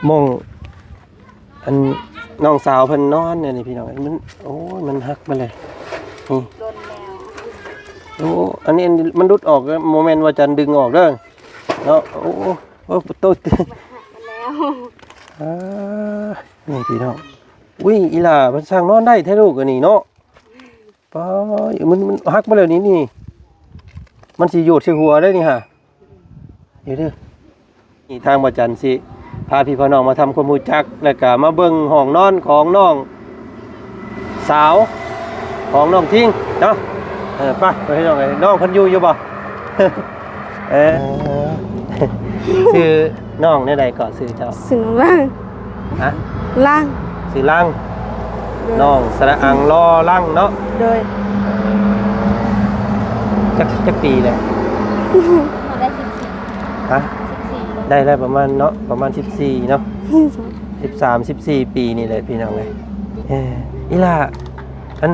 ໝ່ອງ ອັນ ນ້ອງສາວເພິ່ນນອນນີ້ພີ່ນ້ອງ ມັນ ໂອ້ຍ ມັນຫັກໄປເລີຍ ນີ້ ໂອ້ ອັນນີ້ ອັນນີ້ມັນຫຼຸດອອກ ບໍ່ແມ່ນວ່າຈັນດຶງອອກເດີເນາະ ໂອ້ ໂອ້ ໂຕ ມັນຫັກໄປແລ້ວ ອ່າ ນີ້ພີ່ນ້ອງ ອຸ້ຍ ອີຫຼ້າ ມັນຊ່າງນອນໄດ້ແທ້ລູກ ອັນນີ້ເນາະ ປ້າ ມັນ ມັນຫັກມາແລ້ວນີ້ ນີ້ ມັນຊິໂຍດໃສ່ຫົວໄດ້ນີ້ຫາ ເດີ ນີ້ທາງບໍ່ຈັນຊິພາພີ່ພານ້ອງມາທຳຄວາມຮູ້ຈັກ ແລ້ວກະມາເບິ່ງຫ້ອງນອນຂອງນ້ອງສາວຂອງນ້ອງທິງເນາະ ເອີ ໄປ ໄປພີ່ນ້ອງເອີຍ ນ້ອງເພິ່ນຢູ່ ຢູ່ບໍ່? ເອີ ຊື່ນ້ອງແນວໃດເກາະ ຊື່ເຈົ້າ? ຊື່ນ້ອງລັງ ຮະ? ລັງ ຊື່ລັງ ໂດຍ ນ້ອງສະຫຼະອັງ ລໍລັງເນາະ ໂດຍ ຈັກ ຈັກປີແລ້ວ? ໄດ້ສິບສີ່ ຮະ? ສິບສີ່ ໄດ້ແລ້ວປະມານເນາະ ປະມານສິບສີ່ເນາະ ສິບສາມ ສິບສີ່ປີນີ້ແຫຼະພີ່ນ້ອງເອີຍ ເອີ ອີຫຼ້າ ອັນ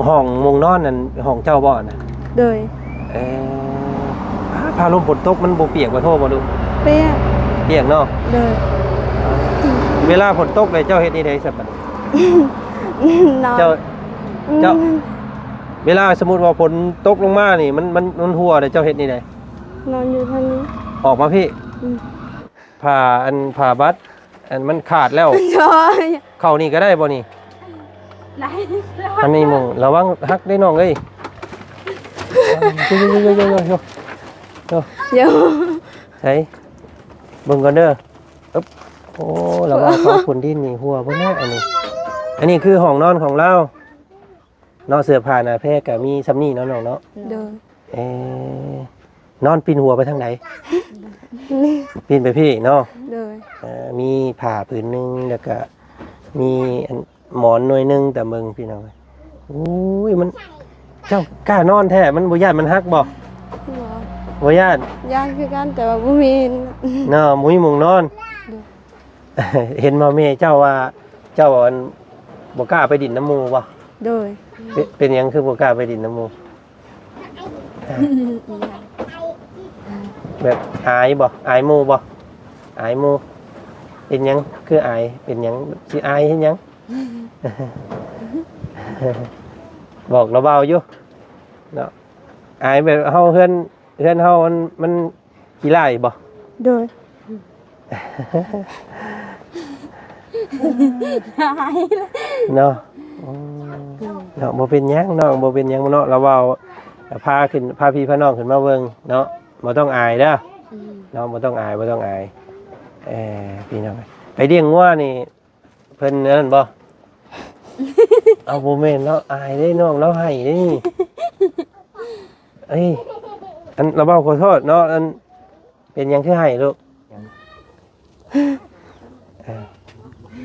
ຫ້ອງມຸງນອນນັ້ນຫ້ອງເຈົ້າບໍ່ນະ? ໂດຍ ເອີ ພາລົມຝົນຕົກມັນບໍ່ປຽກບໍ່ໂທບໍ່ລູກ? ປຽກ ປຽກເນາະ ໂດຍ ເວລາຝົນຕົກແລ້ວເຈົ້າເຮັດແນວໃດຊະບັດນີ້? ນອນ ເຈົ້າ ເຈົ້າ ເວລາສົມມຸດວ່າຝົນຕົກລົງມານີ້ ມັນ ມັນ ມັນຮົ່ວແລ້ວເຈົ້າເຮັດແນວໃດ? ນອນຢູ່ທາງນີ້ ອອກມາພີ້ ອືມ ຜ້າ ອັນ ຜ້າບັດ ອັນມັນຂາດແລ້ວ ໂດຍ ເຂົ້ານີ້ກໍໄດ້ບໍ່ນີ້? ໄດ້ ອັນນີ້ໝ່ອງ ລະວັງຫັກເດ້ນ້ອງເອີຍ ໂຢ ໂຢ ໂຢ ໃສ ເບິ່ງກ່ອນເດີ ອຶບ ໂອ້ ລະວັງຂອງຄົນດິນນີ້ ຮົ່ວເບິ່ງແນ່ ອັນນີ້ ອັນນີ້ຄືຫ້ອງນອນຂອງລາວ ເນາະ ເສື້ອຜ້າໜ້າແພກໍມີຊ່ຳນີ້ເນາະນ້ອງເນາະ ໂດຍ ເອີ ນອນປິ່ນຫົວໄປທາງໃດ? ປິ່ນໄປພີ້ເນາະ ໂດຍ ເອີ ມີຜ້າຜືນໜຶ່ງ ແລ້ວກະມີອັນໝອນໜ່ວຍໜຶ່ງ ຕາເບິ່ງພີ່ນ້ອງ ໂອ້ຍ ມັນ ເຈົ້າກ້ານອນແທ້ ມັນບໍ່ຢ້ານມັນຫັກບໍ່? ບໍ່ ບໍ່ຢ້ານ ຢ້ານຄືກັນ ແຕ່ວ່າບໍ່ມີ ເນາະ ບໍ່ມີໝ່ອງນອນ ໂດຍ ເຫັນບໍ່ແມ່ເຈົ້າວ່າ ເຈົ້າ ອັນ ບໍ່ກ້າໄປດິນນຳໝູ່ບໍ່? ໂດຍ ເປັນ ເປັນຫຍັງຄືບໍ່ກ້າໄປດິນນຳໝູ່? ແບບອາຍບໍ່? ອາຍໝູ່ບໍ່? ອາຍໝູ່ ເປັນຫຍັງຄືອາຍ? ເປັນຫຍັງ ຊິອາຍເຮັດຫຍັງ? ບອກລາວເວົ້າຢູ່ເນາະ ອາຍແບບເຮົາ ເຮືອນ ເຮືອນເຮົາມັນ ມັນຂີ້ລ້າຍບໍ່? ໂດຍ ເນາະ ອືມ ເນາະ ບໍ່ເປັນຫຍັງນ້ອງ ບໍ່ເປັນຫຍັງເນາະ ລາວເວົ້າ ພາຂຶ້ນ ພາພີ່ພານ້ອງຂຶ້ນມາເບິ່ງເນາະ ບໍ່ຕ້ອງອາຍເດີ ອືມ ເນາະ ບໍ່ຕ້ອງອາຍ ບໍ່ຕ້ອງອາຍ ເອີ ພີ່ນ້ອງ ໄປລ້ຽງງົວນີ້ ເພິ່ນອັນນັ້ນບໍ່? ເອົາ ບໍ່ແມ່ນ ລາວອາຍເດ້ນ້ອງ ລາວໄຫ້ເດ້ນີ້ ເອີຍ ອັນ ລາວເວົ້າຂໍໂທດເນາະ ອັນ ເປັນຫຍັງຄືໄຫ້ລູກ?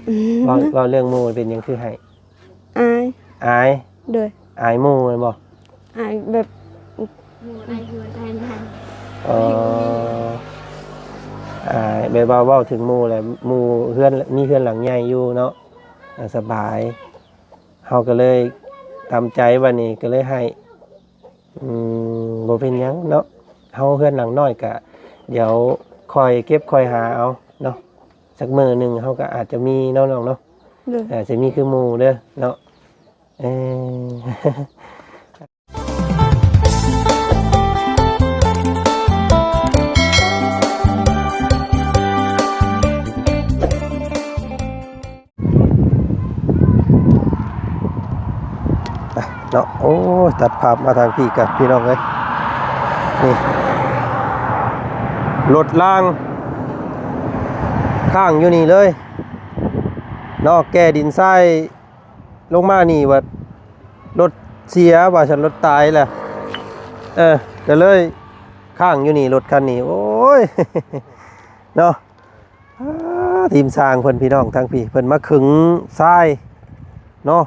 ເອີ ເວົ້າ ເວົ້າເລື່ອງໝູ່ ເປັນຫຍັງຄືໄຫ້? ອາຍ ອາຍ ໂດຍ ອາຍໝູ່ແມ່ນບໍ່? ອາຍແບບ ໝູ່ອາຍເຮືອນອາຍນາງ ອໍ ອາຍແບບວ່າເວົ້າເຖິງໝູ່ແຫຼະ ໝູ່ເຮືອນ ມີເຮືອນຫຼັງໃຫຍ່ຢູ່ເນາະ ອ່າ ສະບາຍ ເຮົາກໍເລີຍຕາມໃຈ ບັດນີ້ກໍເລີຍໃຫ້ ອືມ ບໍ່ເປັນຫຍັງເນາະ ເຮົາເຮືອນຫຼັງນ້ອຍກະ ດຽວຄ່ອຍເກັບຄ່ອຍຫາເອົາເນາະ ສັກມື້ໜຶ່ງເຮົາກໍອາດຈະມີເນາະນ້ອງເນາະ ໂດຍ ອາດຈະມີຄືໝູ່ເດີເນາະ ເອີ. ເນາະ ໂອ້ຍ ຕັດພາບມາທາງພີ້ກັນ ພີ່ນ້ອງເອີຍ ນີ້ ລົດລາງຄ້າງຢູ່ນີ້ເລີຍເນາະ ແກ່ດິນຊາຍ ລົງມານີ້ວ່າລົດເສຍວ່າຊັ້ນ ລົດຕາຍແຫຼະ ເອີ ກໍເລີຍຄ້າງຢູ່ນີ້ ລົດຄັນນີ້ ໂອ້ຍ ເນາະ ອ່າ ທີມຊ່າງເພິ່ນ ພີ່ນ້ອງ ທາງພີ້ ເພິ່ນມາເຄິ່ງຊາຍເນາະ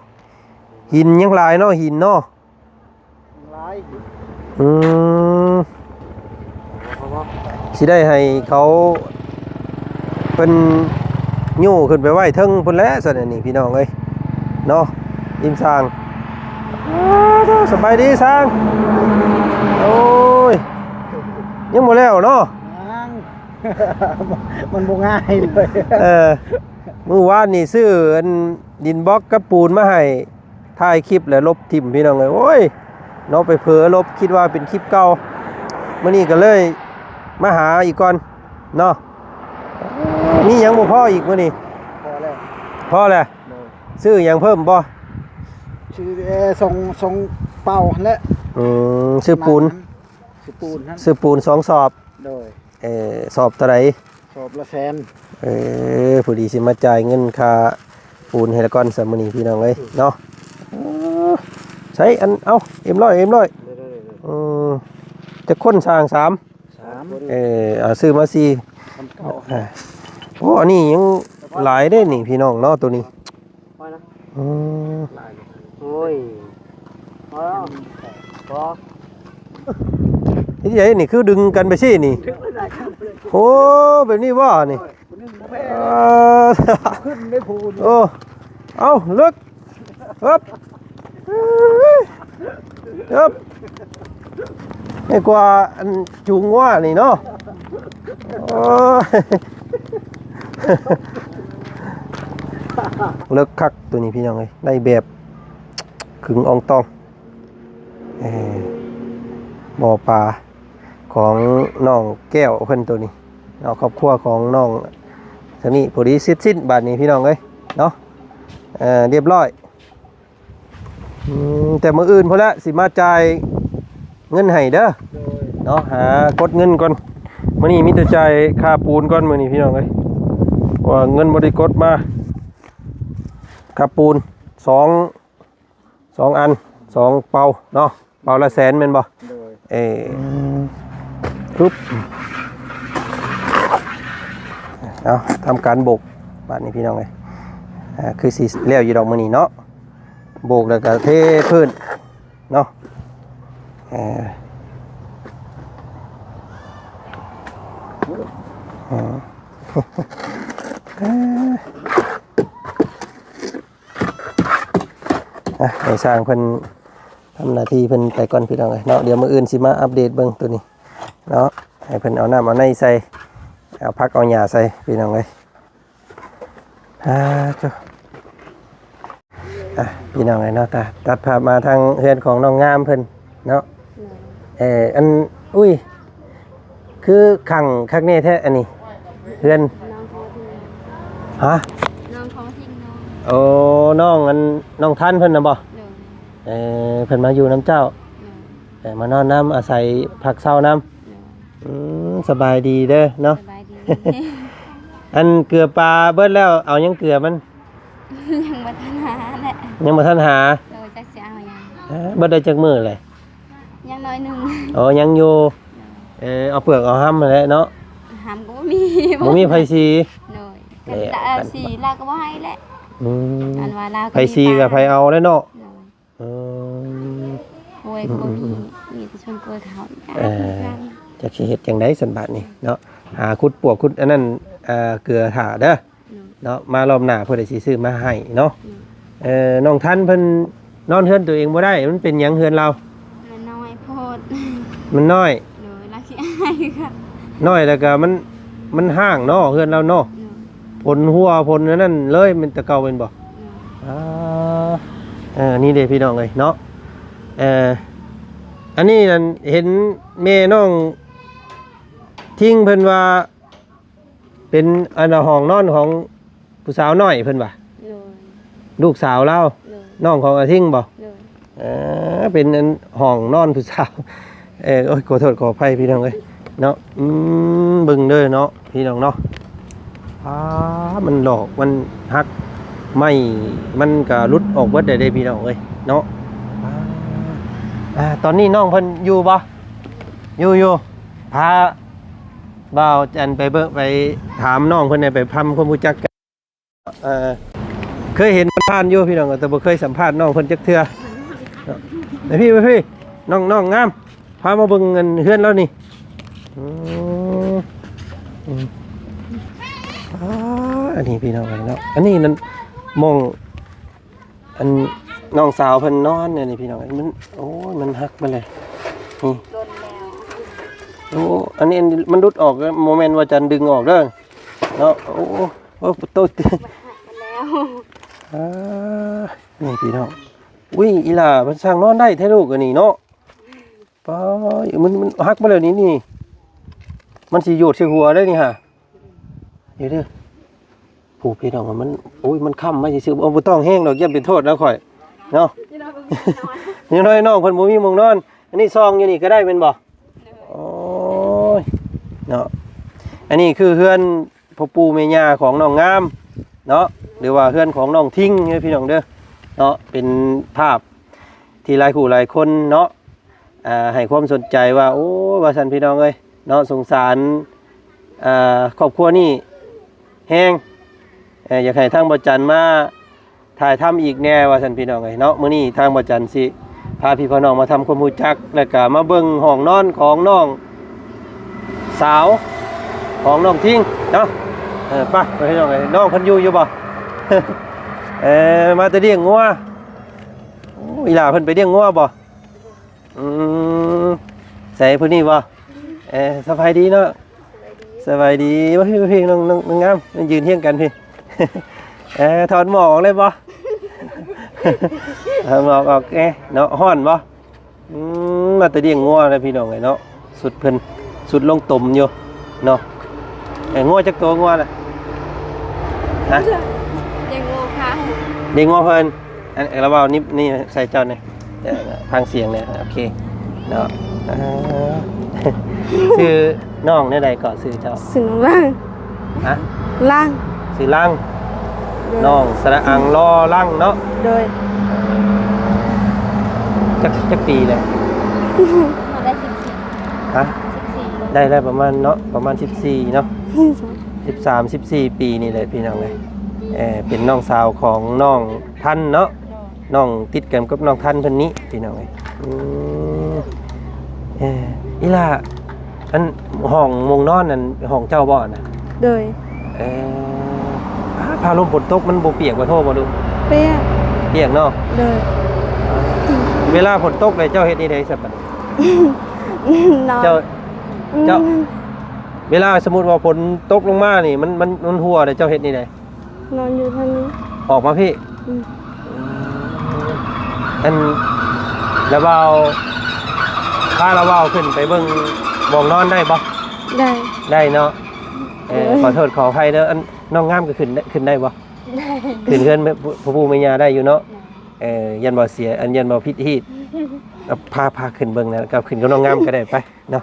ຫີນຍັງຫຼາຍເນາະ ຫີນເນາະ ຫຼາຍ ອືມ ຊິໄດ້ໃຫ້ເຂົາເພິ່ນຍູ້ຂຶ້ນໄປໄວ້ເທິງພຸ້ນແຫຼະຊັ້ນ ອັນນີ້ພີ່ນ້ອງເອີຍເນາະ ທີມຊ່າງ ສະບາຍດີຊ່າງ ໂອ້ຍ ຍັງບໍ່ແລ້ວເນາະ ຍັງ ມັນບໍ່ງ່າຍເລີຍ. ເອີ ມື້ວານນີ້ຊື້ອັນດິນບລັອກກັບປູນມາໃຫ້ ຖ່າຍຄລິບແລ້ວລົບຖິ້ມ ພີ່ນ້ອງເອີຍ. ໂອ້ຍ ເນາະ ໄປເຜີລົບ ຄິດວ່າເປັນຄລິບເກົ່າ. ມື້ນີ້ກໍເລີຍມາຫາອີກກ່ອນເນາະ. ມີຫຍັງບໍ່ພໍອີກມື້ນີ້? ພໍແລ້ວ ພໍແລ້ວ. ໂດຍ. ຊື້ຫຍັງເພີ່ມບໍ່? ຊື້ ເອີ ສອງ ສອງເປົາຫັ້ນແຫຼະ. ອືມ ຊື້ປູນ ຊື້ປູນຫັ້ນ ຊື້ປູນສອງສອບ. ໂດຍ. ເອີ ສອບເທົ່າໃດ? ສອບລະແສນ. ເອີ ພໍດີຊິມາຈ່າຍເງິນຄ່າປູນໃຫ້ລະກ່ອນຊະມື້ນີ້ ພີ່ນ້ອງເອີຍເນາະ. ເອີ ໃຊ້ອັນ ເອົາ ເອັມຮ້ອຍ ເອັມຮ້ອຍ. ໂດຍໆໆ. ອືມ ຈັກຄົນຊ່າງ? ສາມ ສາມ. ເອີ ເອົາ ຊື້ມາສີ່. ໂອ້ ອັນນີ້ຍັງຫຼາຍເດ້ນີ້ ພີ່ນ້ອງເນາະ ໂຕນີ້. ອືມ ໂອ້ຍ ພໍ ພໍ ເຮັດໃດນີ້ ຄືດຶງກັນໄປຊີ້ນີ້? ໂອ້ ແບບນີ້ບໍ່ນີ້? ເອີ ຂຶ້ນໄດ້ພູນີ້. ໂອ້ ເອົາ ເລິກ ເອີບ ເອີບ ໃຫຍ່ກວ່າອັນຈູງງົວນີ້ເນາະ. ໂອ້ຍ ເລິກຄັກໂຕນີ້ ພີ່ນ້ອງເອີຍ ໄດ້ແບບ ຄຶງອອງຕອງ. ເອີ ບໍ່ປາຂອງນ້ອງແກ້ວເພິ່ນໂຕນີ້ເນາະ ຄອບຄົວຂອງນ້ອງທາງນີ້ ພໍດີເສັດສິ້ນບາດນີ້ ພີ່ນ້ອງເອີຍເນາະ. ເອີ ລຽບຮ້ອຍ. ອືມ ແຕ່ມື້ອື່ນພຸ້ນແຫຼະ ຊິມາຈ່າຍເງິນໃຫ້ເດີ. ໂດຍ. ເນາະ ຫາກົດເງິນກ່ອນ ມື້ນີ້ມີແຕ່ຈ່າຍຄ່າປູນກ່ອນ ມື້ນີ້ ພີ່ນ້ອງເອີຍ ເພາະວ່າເງິນບໍ່ໄດ້ກົດມາ. ຄ່າປູນ ສອງ ສອງອັນ ສອງເປົາເນາະ ເປົາລະແສນແມ່ນບໍ່? ໂດຍ. ເອີ ອືມ ປຶບ ເອົາ ທຳການໂບກບາດນີ້ ພີ່ນ້ອງເອີຍ. ອ່າ ຄືຊິແລ້ວຢູ່ດອກມື້ນີ້ເນາະ ໂບກແລ້ວກໍເທພື້ນເນາະ. ເອີ ເອີ ອ່ະ ໃຫ້ຊ່າງເພິ່ນທຳໜ້າທີ່ເພິ່ນໄປກ່ອນ ພີ່ນ້ອງເອີຍເນາະ. ດຽວມື້ອື່ນຊິມາອັບເດດເບິ່ງໂຕນີ້ເນາະ ໃຫ້ເພິ່ນເອົານ້ຳເອົາໃນໃສ່ ເອົາຜັກເອົາຫຍ້າໃສ່ ພີ່ນ້ອງເອີຍ. ອ່າ ໂທ້ ອ່ະ ພີ່ນ້ອງເອີຍເນາະ ຕັດພາບມາທາງເຮືອນຂອງນ້ອງງາມເພິ່ນເນາະ. ໂດຍ. ເອີ ອັນ ອຸ້ຍ ຄືຂັງຄັກແນ່ແທ້ອັນນີ້ ເຮືອນ ນ້ອງຂອງ ຮະ? ນ້ອງຂອງ ໂອ້ ນ້ອງອັນ ນ້ອງທັນເພິ່ນນະບໍ່? ໂດຍ. ເອີ ເພິ່ນມາຢູ່ນຳເຈົ້າ. ໂດຍ. ເອີ ມານອນນຳ ອາໄສພັກເຊົານຳ. ໂດຍ. ອືມ ສະບາຍດີເດີເນາະ. ສະບາຍດີ. ອັນເກືອປາເບິດແລ້ວ ເອົາຫຍັງເກືອມັນ? ຍັງບໍ່ທັນຫາແຫຼະ ຍັງບໍ່ທັນຫາ. ໂດຍ. ຈັກຊິເອົາຫຍັງ. ເອີ ເບິດໄດ້ຈັກມື້ແຫຼະ? ຍັງໜ້ອຍໜຶ່ງ. ອໍ ຍັງຢູ່. ໂດຍ. ເອີ ເອົາເປືອກເອົາຫຳຫັ້ນແຫຼະເນາະ ຫຳກໍບໍ່ມີ ບໍ່ມີໃຜສີ. ໂດຍ. ເອີ ສີລາວກໍບໍ່ໃຫ້ແຫຼະ. ອືມ ອັນວ່າລາວກໍ ໃຜສີກໍໃຜເອົາແຫຼະເນາະ. ໂດຍ. ອືມ ໂອ້ຍ ອືມ ກໍບໍ່ມີ ອືມ ມີແຕ່ຊົນກ້ວຍເຂົາ. ເອີ ຈັກຊິເຮັດຈັ່ງໃດຊັ້ນບາດນີ້ເນາະ ຫາຂຸດປວກຂຸດອັນນັ້ນ ເອີ ເກືອຖ້າເດີ. ໂດຍ. ເນາະ ມາລອບໜ້າເພິ່ນຊິຊື້ມາໃຫ້ເນາະ. ໂດຍ. ເອີ ນ້ອງທັນເພິ່ນນອນເຮືອນຕົວເອງບໍ່ໄດ້ ມັນເປັນຫຍັງເຮືອນລາວ? ມັນນ້ອຍໂພດ. ມັນນ້ອຍ. ໂດຍ. ລາວຂີ້ອາຍຄືກັນ. ນ້ອຍແລ້ວກໍມັນ ມັນຮ້າງເນາະ ເຮືອນລາວເນາະ. ໂດຍ. ຝົນຫົວຝົນອັນນັ້ນເລີຍ ແມ່ນແຕ່ເກົ່າແມ່ນບໍ່? ໂດຍ. ອ່າ ເອີ ນີ້ເດ້ພີ່ນ້ອງເອີຍເນາະ. ເອີ ອັນນີ້ນັ້ນເຫັນແມ່ນ້ອງທິງເພິ່ນວ່າ ເປັນອັນຫ້ອງນອນຂອງຜູ້ສາວນ້ອຍເພິ່ນວ່າ. ໂດຍ. ລູກສາວລາວ. ໂດຍ. ນ້ອງຂອງອາທິງບໍ່? ໂດຍ. ເອີ ເປັນອັນຫ້ອງນອນຜູ້ສາວ. ເອີ ໂອ້ຍ ຂໍໂທດຂໍອະໄພພີ່ນ້ອງເອີຍເນາະ. ອືມ ເບິ່ງເດີເນາະ ພີ່ນ້ອງເນາະ. ອ້າ ມັນຫຼອກ ມັນຫັກ ໄມ້ມັນກະຫຼຸດອອກເບິດໄດ້ເດ້ພີ່ນ້ອງເອີຍເນາະ. ອ່າ ອ່າ ຕອນນີ້ນ້ອງເພິ່ນຢູ່ບໍ່? ຢູ່ ຢູ່. ພາບ່າວຈັນໄປເບິ່ງ ໄປຖາມນ້ອງເພິ່ນແດ່ ໄປທຳຄວາມຮູ້ຈັກກັນ. ເອີ ເຄີຍເຫັນຜ່ານໆຢູ່ພີ່ນ້ອງ ແຕ່ບໍ່ເຄີຍສຳພາດນ້ອງເພິ່ນຈັກເທື່ອ. ໄປພີ່ ໄປພີ່ ນ້ອງ ນ້ອງງາມ ພາມາເບິ່ງອັນເຮືອນລາວນີ້. ອືມ ອືມ ອ່າ ອັນນີ້ພີ່ນ້ອງເນາະ ອັນນີ້ນັ້ນມ່ອງ ອັນນ້ອງສາວເພິ່ນນອນນີ້ພີ່ນ້ອງ ມັນ ໂອ້ຍ ມັນຫັກເບິດເລີຍ ນີ້ ດົນແລ້ວ ໂອ້ ອັນນີ້ ອັນນີ້ມັນຫຼຸດອອກ ບໍ່ແມ່ນວ່າຈັນດຶງອອກເດີເນາະ. ໂອ້ ໂອ້ ໂອ້ ໂຕ ມັນຫັກໝົດແລ້ວ. ອ່າ ນີ້ພີ່ນ້ອງ ອຸ້ຍ ອີຫຼ້າເພິ່ນຊ່າງນອນໄດ້ແທ້ລູກ ອັນນີ້ເນາະ. ປ້າ ມັນ ມັນຫັກມາແລ້ວນີ້ ນີ້ ມັນຊິໂຍດໃສ່ຫົວໄດ້ນີ້ຫາ. ເດີ ເດີ ຜູ້ພີ່ນ້ອງ ມັນ ໂອ້ຍ ມັນຄ້ຳມາຊື່ໆ ບໍ່ ບໍ່ຕ້ອງແຮງດອກ ຢ້ານເປັນໂທດນຳຂ້ອຍເນາະ. ຢ່າງນ້ອຍນ້ອງເພິ່ນບໍ່ມີໝ່ອງນອນ. ອັນນີ້ຊ່ອງຢູ່ນີ້ກໍໄດ້ແມ່ນບໍ່? ໂອ້ຍ ເນາະ ອັນນີ້ຄືເຮືອນພໍ່ປູ່ແມ່ຍ່າຂອງນ້ອງງາມເນາະ ຫຼືວ່າເຮືອນຂອງນ້ອງທິງເດີພີ່ນ້ອງເດີເນາະ. ເປັນພາບທີ່ຫຼາຍຜູ້ຫຼາຍຄົນເນາະ ອ່າ ໃຫ້ຄວາມສົນໃຈວ່າ ໂອ້ ວ່າຊັ້ນພີ່ນ້ອງເອີຍເນາະ ສົງສານ ອ່າ ຄອບຄົວນີ້ແຮງ ເອີ ຢາກໃຫ້ທາງບໍ່ຈັນມາຖ່າຍທຳອີກແດ່ວ່າຊັ້ນພີ່ນ້ອງເອີຍເນາະ. ມື້ນີ້ທາງບໍ່ຈັນຊິພາພີ່ພານ້ອງມາທຳຄວາມຮູ້ຈັກ ແລ້ວກະມາເບິ່ງຫ້ອງນອນຂອງນ້ອງສາວຂອງນ້ອງທິງເນາະ. ເອີ ໄປ ໄປພີ່ນ້ອງເອີຍ ນ້ອງເພິ່ນຢູ່ ຢູ່ບໍ່? ເອີ ມາແຕ່ລ້ຽງງົວ. ໂອ້ ອີຫຼ້າເພິ່ນໄປລ້ຽງງົວບໍ່? ອືມ ໃສຜູ້ນີ້ບໍ່? ເອີ ສະບາຍດີເນາະ. ສະບາຍດີ ມາພີ້ ມາພີ້ ນ້ອງ ນ້ອງ ນ້ອງງາມ ມາຢືນຮຽງກັນພີ້. ເອີ ຖອດໝວກອອກໄດ້ບໍ່? ຖອດໝວກອອກແດ່ເນາະ. ຮ້ອນບໍ່? ອືມ ມາແຕ່ລ້ຽງງົວເດີພີ່ນ້ອງເອີຍເນາະ. ສຸດເພິ່ນ ສຸດລົງຕົມຢູ່ເນາະ. ເອີ ງົວຈັກໂຕ ງົວນະ? ຮະ? ເດ້ງົວເພິ່ນ ອັນ ລະເວົ້ານີ້ ນີ້ໃສ່ເຈົ້າແດ່ ຟັງສຽງແດ່. ໂອເຄເນາະ. ເອີ ຊື່ນ້ອງແນວໃດເກາະ ຊື່ເຈົ້າ? ຊື່ນ້ອງລັງ. ຮະ? ລັງ. ຊື່ລັງ. ໂດຍ. ນ້ອງສະຫຼະອັງ ລໍລັງເນາະ. ໂດຍ. ຈັກ ຈັກປີແລ້ວ? ໄດ້ສິບສີ່. ຮະ? ສິບສີ່. ໄດ້ແລ້ວປະມານເນາະ ປະມານສິບສີ່ເນາະ. ສິບສາມ ສິບສີ່ປີນີ້ແຫຼະພີ່ນ້ອງເອີຍ. ເອີ ເປັນນ້ອງສາວຂອງນ້ອງທັນເນາະ. ໂດຍ. ນ້ອງຕິດກັນກັບນ້ອງທັນເພິ່ນນີ້ພີ່ນ້ອງເອີຍ. ອືມ ເອີ ອີຫຼ້າ ອັນຫ້ອງໝ່ອງນອນນັ້ນ ຫ້ອງເຈົ້າບໍ່ນະ? ໂດຍ. ເອີ ຟ້າລົມຝົນຕົກມັນບໍ່ປຽກບໍ່ໂທບໍ່ລູກ? ປຽກ. ປຽກເນາະ? ໂດຍ. ເວລາຝົນຕົກແລ້ວເຈົ້າເຮັດແນວໃດຊະບັດ? ນອນ. ເຈົ້າ ເຈົ້າ ອືມ ເວລາສົມມຸດວ່າຝົນຕົກລົງມານີ້ ມັນ ມັນ ມັນຮົ່ວແລ້ວເຈົ້າເຮັດແນວໃດ? ນອນຢູ່ທາງນີ້. ອອກມາພີ້? ອືມ. ອັນ ລະເວົ້າ ພາລະເວົ້າຂຶ້ນໄປເບິ່ງໝ່ອງນອນໄດ້ບໍ່? ໄດ້. ໄດ້ເນາະ. ເອີ ເອີ ຂໍໂທດຂໍອະໄພເດີ. ອັນ ນ້ອງງາມກໍຂຶ້ນໄດ້ ຂຶ້ນໄດ້ບໍ່? ໄດ້. ຂຶ້ນເຮືອນ ພໍ່ປູ່ແມ່ຍ່າໄດ້ຢູ່ເນາະ. ເອີ ຢ້ານບໍ່ເສຍ ອັນ ຢ້ານບໍ່ຜິດຮີດ. ເອົາ ພາ ພາຂຶ້ນເບິ່ງນະ ກັບ ຂຶ້ນກັບນ້ອງງາມກໍໄດ້ ໄປເນາະ.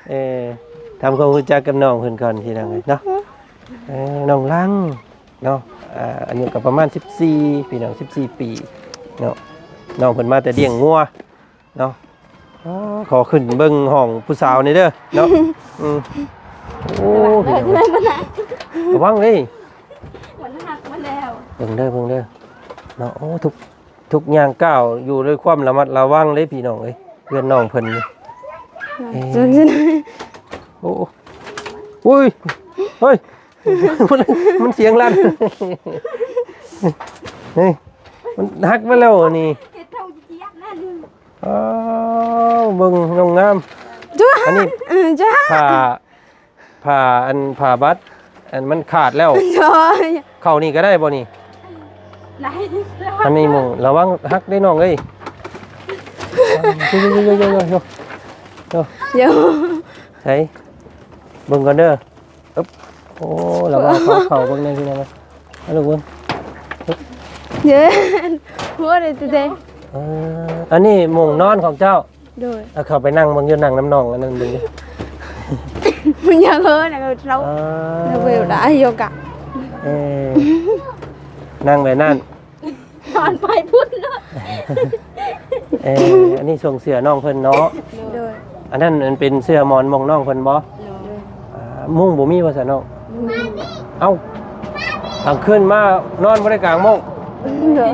ເອີ ທຳຄວາມຮູ້ຈັກກັບນ້ອງເພິ່ນກ່ອນພີ່ນ້ອງເອີຍເນາະ. ເອີ ນ້ອງລັງເນາະ ອ່າ ອາຍຸກໍປະມານສິບສີ່ ພີ່ນ້ອງ ສິບສີ່ປີເນາະ. ນ້ອງເພິ່ນມາແຕ່ລ້ຽງງົວເນາະ. ອໍ ຂໍຂຶ້ນເບິ່ງຫ້ອງຜູ້ສາວນີ້ເດີເນາະ. ອືມ ໂອ້ ພີ່ນ້ອງ ລະວັງເດ້ ມັນຫັກມາແລ້ວ. ເບິ່ງເດີ ເບິ່ງເດີເນາະ. ໂອ້ ທຸກ ທຸກຍ່າງກ້າວຢູ່ດ້ວຍຄວາມລະມັດລະວັງເດ້ພີ່ນ້ອງເອີຍ ເຮືອນນ້ອງເພິ່ນນີ້. ເອີ ໂອ້ ໂອ້ຍ ເຮີ້ຍ ມັນ ມັນສຽງລັ່ນ ເຮີ້ຍ ມັນຫັກມາແລ້ວນີ້. ອ້າວ ເບິ່ງນ້ອງງາມ ອັນນີ້ ເອີ ຈ້າ ຜ້າ ຜ້າ ອັນ ຜ້າບັດ ອັນ ມັນຂາດແລ້ວ. ໂດຍ. ເຂົ້ານີ້ກໍໄດ້ບໍ່ນີ້? ໄດ້. ອັນນີ້ໝ່ອງ ລະວັງຫັກເດ້ນ້ອງເອີຍ. ໂຢ ໂຢ ໂຢ ໂຢ ໂຢ ໂຢ ໂຢ ໃສ ເບິ່ງກ່ອນເດີ. ອຶບ ໂອ້ ລະວັງເຂົ້າ ເຂົ້າເບິ່ງແດ່ພີ່ນ້ອງເອີຍ. ເອົາລູກເບິ່ງ ເຢັນ ຫົວໄດ້ແຕ່ ເອີ ອັນນີ້ໝ່ອງນອນຂອງເຈົ້າ? ໂດຍ. ເອົາເຂົ້າໄປນັ່ງເບິ່ງຢູ່ ນັ່ງນຳນ້ອງອັນນັ້ນເບິ່ງຢູ່. ມັນຢາກເຮີນະ ເຮົາ ເອີ ເຮົາໄປໄດ້ໂຍກະ. ເອີ ນັ່ງແບບນັ້ນ ນອນໄປພຸ້ນເນາະ. ເອີ ອັນນີ້ສົ່ງເສື້ອນ້ອງເພິ່ນເນາະ. ໂດຍ. ອັນນັ້ນມັນເປັນເສື້ອໝອນໝ່ອງນ້ອງເພິ່ນບໍ່? ໂດຍ. ອ່າ ມຸ້ງບໍ່ມີວ່າຊັ້ນເນາະ? ບໍ່ມີ. ເອົ້າ ກາງຄືນມານອນບໍ່ໄດ້ກາງມຸ້ງ? ໂດຍ.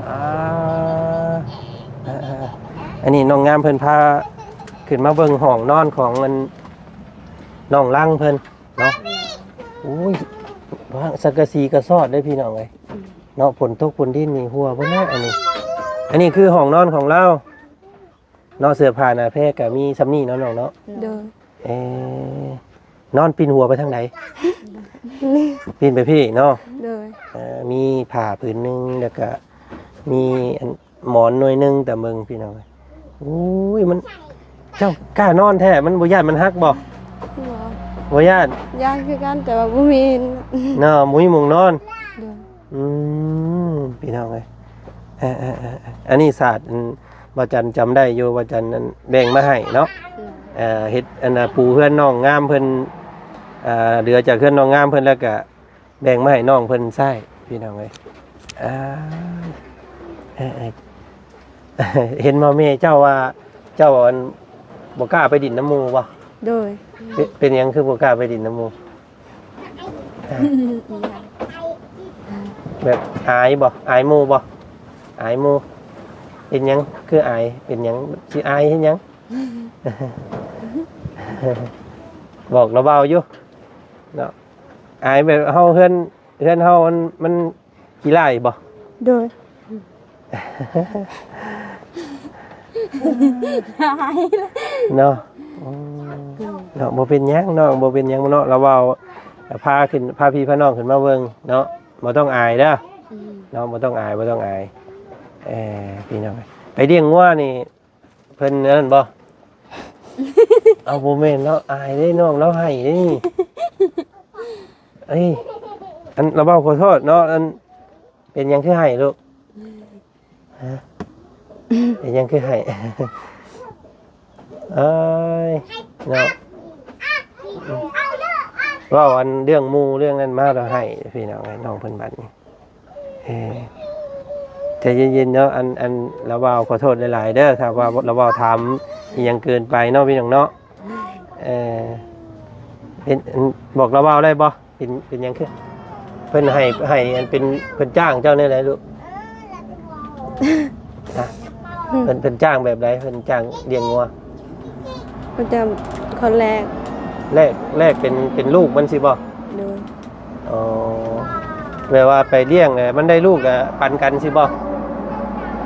ອ່າ ເອີໆ ອັນນີ້ນ້ອງງາມເພິ່ນພາຂຶ້ນມາເບິ່ງຫ້ອງນອນຂອງອັນ ນ້ອງລັງເພິ່ນເນາະ. ໂອ້ຍ ສັງກະສີກະຊອດເດ້ພີ່ນ້ອງເອີຍ ເນາະ. ຝົນຕົກຝົນດິນນີ້ຮົ່ວເບິດແລ້ວອັນນີ້. ອັນນີ້ຄືຫ້ອງນອນຂອງລາວ. ເນາະ ເສື້ອຜ້າໜ້າແພກໍມີສ່ຳນີ້ເນາະນ້ອງເນາະ. ໂດຍ. ເອ ນອນປິ່ນຫົວໄປທາງໃດ? ປິ່ນໄປພີ້ເນາະ. ໂດຍ. ເອີ ມີຜ້າຜືນໜຶ່ງ ແລ້ວກະມີອັນ ໝອນໜ່ວຍໜຶ່ງ ຕາເບິ່ງພີ່ນ້ອງເອີຍ. ໂອ້ຍ ມັນ ເຈົ້າກ້ານອນແທ້ ມັນບໍ່ຢ້ານມັນຫັກບໍ່? ບໍ່ ບໍ່ຢ້ານ. ຢ້ານຄືກັນ ແຕ່ວ່າບໍ່ມີເນາະ ບໍ່ມີໝ່ອງນອນ. ໂດຍ. ອືມ ພີ່ນ້ອງເອີຍ ເອີໆໆ ອັນນີ້ສາດ ອັນ ບ່າວຈັນຈຳໄດ້ຢູ່ ບ່າວຈັນນັ້ນແບ່ງມາໃຫ້ເນາະ. ໂດຍ. ເອີ ເຮັດ ອັນນ່າ ປູເຮືອນນ້ອງງາມເພິ່ນ ເຫຼືອຈາກເຮືອນນ້ອງງາມເພິ່ນ ແລ້ວກະ ແບ່ງມາໃຫ້ນ້ອງເພິ່ນໃຊ້ ພີ່ນ້ອງເອີຍ. ອ່າ ເອີໆ ເຫັນບໍ່ແມ່ເຈົ້າວ່າ ເຈົ້າ ອັນ ບໍ່ກ້າໄປດິນນຳໝູ່ບໍ່? ໂດຍ. ເປັນ ເປັນຫຍັງຄືບໍ່ກ້າໄປດິນນຳໝູ່? ແບບອາຍບໍ່? ອາຍໝູ່ບໍ່? ອາຍໝູ່. ເປັນຫຍັງຄືອາຍ? ເປັນຫຍັງຊິອາຍເຮັດຫຍັງ? ບອກລາວເວົ້າຢູ່ເນາະ. ອາຍແບບເຮົາ ເຮືອນ ເຮືອນເຮົາມັນ ມັນຂີ້ລ້າຍບໍ່? ໂດຍ. ເນາະ ອືມ ເນາະ ບໍ່ເປັນຫຍັງນ້ອງ ບໍ່ເປັນຫຍັງເນາະ. ລາວເວົ້າ ພາຂຶ້ນ ພາພີ່ພານ້ອງຂຶ້ນມາເບິ່ງເນາະ ບໍ່ຕ້ອງອາຍເດີ. ອືມ ເນາະ ບໍ່ຕ້ອງອາຍ ບໍ່ຕ້ອງອາຍ. ເອີ ພີ່ນ້ອງ ໄປລ້ຽງງົວນີ້ ເພິ່ນອັນນັ້ນບໍ່? ເອົາ ບໍ່ແມ່ນເນາະ ອາຍເດ້ນ້ອງ ລາວໄຫ້ເດ້ນີ້. ເອີຍ ອັນ ລາວເວົ້າຂໍໂທດເນາະ ອັນ ເປັນຫຍັງຄືໄຫ້ລູກ? ຮະ ເປັນຫຍັງຄືໄຫ້? ເອີຍ ເນາະ ເວົ້າອັນເລື່ອງໝູ່ເລື່ອງນັ້ນມາ ລາວໄຫ້ ພີ່ນ້ອງເອີຍ ນ້ອງເພິ່ນບັດນີ້. ເອີ ໃຈເຢັນໆເນາະ ອັນ ອັນ ລາວເວົ້າຂໍໂທດຫຼາຍໆເດີ ຖ້າວ່າລາວເວົ້າຖາມອີ່ຫຍັງເກີນໄປເນາະ ພີ່ນ້ອງເນາະ. ເອີ ເປັນ ອັນ ບອກລາວເວົ້າໄດ້ບໍ່? ເປັນ ເປັນຫຍັງຄື ເພິ່ນໃຫ້ ໃຫ້ອັນເປັນ ເພິ່ນຈ້າງເຈົ້າແນວໃດລູກ? ຮະ ເພິ່ນ ເພິ່ນຈ້າງແບບໃດ? ເພິ່ນຈ້າງລ້ຽງງົວ ເພິ່ນຈ້າງຄົນແລກ ແລກ ແລກເປັນ ເປັນລູກມັນຊີ້ບໍ່? ໂດຍ. ອໍ ແບບວ່າໄປລ້ຽງແລ້ວມັນໄດ້ລູກກະປັນກັນຊີ້ບໍ່?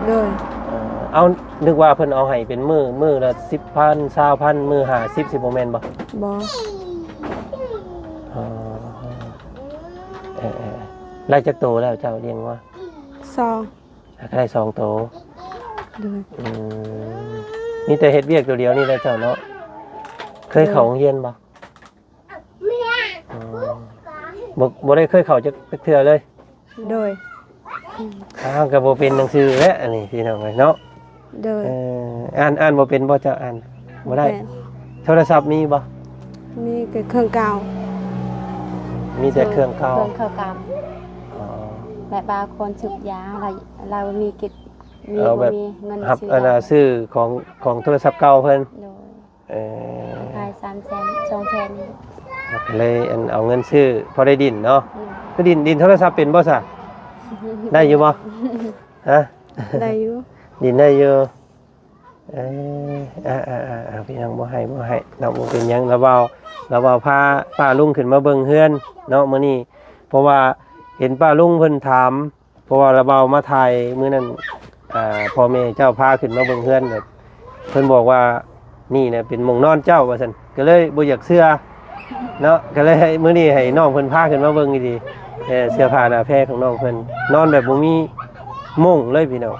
ໂດຍ. ເອີ ເອົາ ນຶກວ່າເພິ່ນເອົາໃຫ້ເປັນມື້ ມື້ລະສິບພັນ ຊາວພັນ ມື້ຫ້າສິບ ຊິບໍ່ແມ່ນບໍ່? ບໍ່. ອໍ ເອີໆ ໄດ້ຈັກໂຕແລ້ວເຈົ້າລ້ຽງງົວ? ສອງ. ກໍໄດ້ສອງໂຕ. ໂດຍ. ອືມ ມີແຕ່ເຮັດວຽກໂຕດຽວນີ້ແຫຼະເຈົ້າເນາະ. ເຄີຍເຂົ້າໂຮງຮຽນບໍ່? ອໍ ບໍ່ ບໍ່ໄດ້ເຄີຍເຂົ້າຈັກ ຈັກເທື່ອເລີຍ? ໂດຍ. ອ້າວ ກໍບໍ່ເປັນໜັງສືແຫຼະອັນນີ້ ພີ່ນ້ອງເອີຍເນາະ. ໂດຍ. ເອີ ອ່ານ ອ່ານບໍ່ເປັນບໍ່ ເຈົ້າອ່ານບໍ່ໄດ້? ແມ່ນ. ໂທລະສັບມີບໍ່? ມີແຕ່ເຄື່ອງເກົ່າ. ມີແຕ່ເຄື່ອງເກົ່າ ເຄື່ອງເຂົ້າກຳ. ອໍ ແບບວ່າຄົນສູບຢາ ລາວ ລາວມີກິດ ມີ ເອົາແບບ ບໍ່ມີເງິນ ຮັບ ຊື້ ອັນນ່າ ຢາ ຊື້ຂອງ ຂອງໂທລະສັບເກົ່າເພິ່ນ. ໂດຍ. ເອີ ຂາຍສາມແສນ ສອງແສນນີ້ ເລີຍ ອັນ ເອົາເງິນຊື້ພໍໄດ້ດິນເນາະ. ອືມ ຄືດິນ ດິນໂທລະສັບເປັນບໍ່ຊະ? ໄດ້ຢູ່ບໍ່? ຮະ ໄດ້ຢູ່ ດິນໄດ້ຢູ່. ເອີ ອ່າໆໆ ພີ່ນ້ອງ ບໍ່ໃຫ້ ບໍ່ໃຫ້ເນາະ ບໍ່ເປັນຫຍັງ. ລາວເວົ້າ ລາວເວົ້າພາປ້າລຸງຂຶ້ນມາເບິ່ງເຮືອນເນາະມື້ນີ້ ເພາະວ່າເຫັນປ້າລຸງເພິ່ນຖາມ ເພາະວ່າລາວເວົ້າມາຖ່າຍມື້ນັ້ນ ອ່າ ພໍ່ແມ່ເຈົ້າພາຂຶ້ນມາເບິ່ງເຮືອນ ແບບເພິ່ນບອກວ່າ ນີ້ນະເປັນໝ່ອງນອນເຈົ້າ ວ່າຊັ້ນ ກໍເລີຍບໍ່ຢາກເຊື່ອເນາະ. ກໍເລີຍໃຫ້ ມື້ນີ້ໃຫ້ນ້ອງເພິ່ນພາຂຶ້ນມາເບິ່ງດີໆ ເອີ ເສື້ອຜ້າໜ້າແພຂອງນ້ອງເພິ່ນ ນອນແບບບໍ່ມີ ໂມງເລີຍພີ່ນ້ອງ.